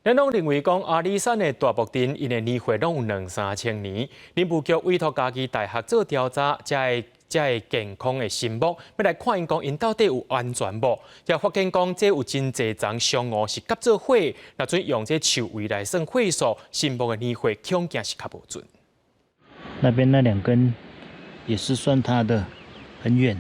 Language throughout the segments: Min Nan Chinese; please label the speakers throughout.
Speaker 1: 咱攏認為講阿里山的大木陣，𪜶的年歲攏有兩三千年。林務局委託嘉義大學做調查，才會這个健康的神木，欲來看𪜶講𪜶到底有安全無？也發現講這有真濟叢松梧是夾做伙，若準用這樹圍來算歲數，神木的年歲恐驚是較無準。
Speaker 2: 那邊那兩根也是算它的，很遠。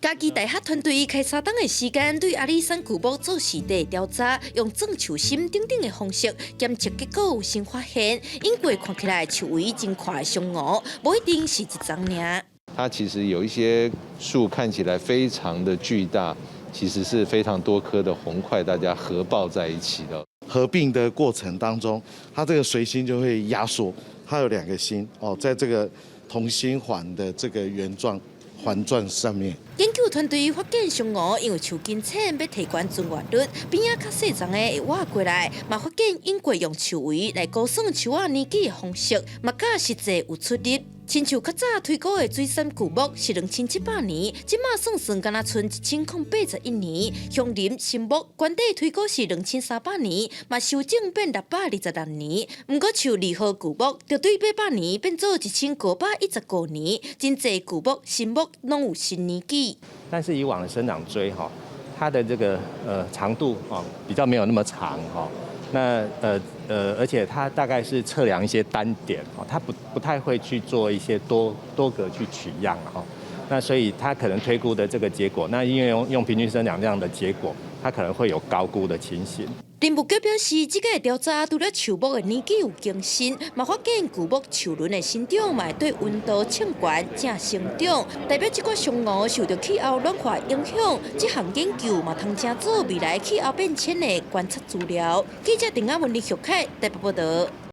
Speaker 3: 嘉義大學團隊開3冬的時間，對阿里山巨木做實地調查，用鑽樹心等等的方式檢測，結果有新發現。因過看起來樹圍真闊的松梧，無一定是一叢爾。
Speaker 4: 它其實有一些樹看起來非常的巨大，其實是非常多棵的紅塊，大家合抱在一起的。
Speaker 5: 合併的過程當中，它這個隨心就會壓縮，它有兩個心哦，在這個同心環的這個圓狀環狀上面。
Speaker 3: 研究團隊發現松梧因為樹根淺，欲提懸存活率，邊仔較細叢的會活過來，嘛發現英國用樹圍來估算樹仔年紀的方式，嘛佮實際有出入。親像較早推估的水杉巨木是2700年，這馬算算敢若賰1081年。鄉林神木原底推估是2300年，嘛修正變626年。毋過像二號巨木，就對800年變做1515年，真濟巨木、神木攏有新年紀。
Speaker 6: 但是以往的生長錐哈，它的這個長度哦比較沒有那麼長哈。那而且它大概是測量一些單點哦，它不太會去做一些多個去取樣哈。那所以它可能推估的這個結果，那因為用平均生長量的結果，它可能會有高估的情形。
Speaker 3: 林務局表示，這個調查除了樹木的年紀有更新，嘛發現巨木樹輪的生長嘛會對溫度衝懸正生長，代表這寡松梧受著氣候暖化影響。這項研究嘛通成做未來氣候變遷的觀測資料。記者鄧亞文、李玉凱台北報導。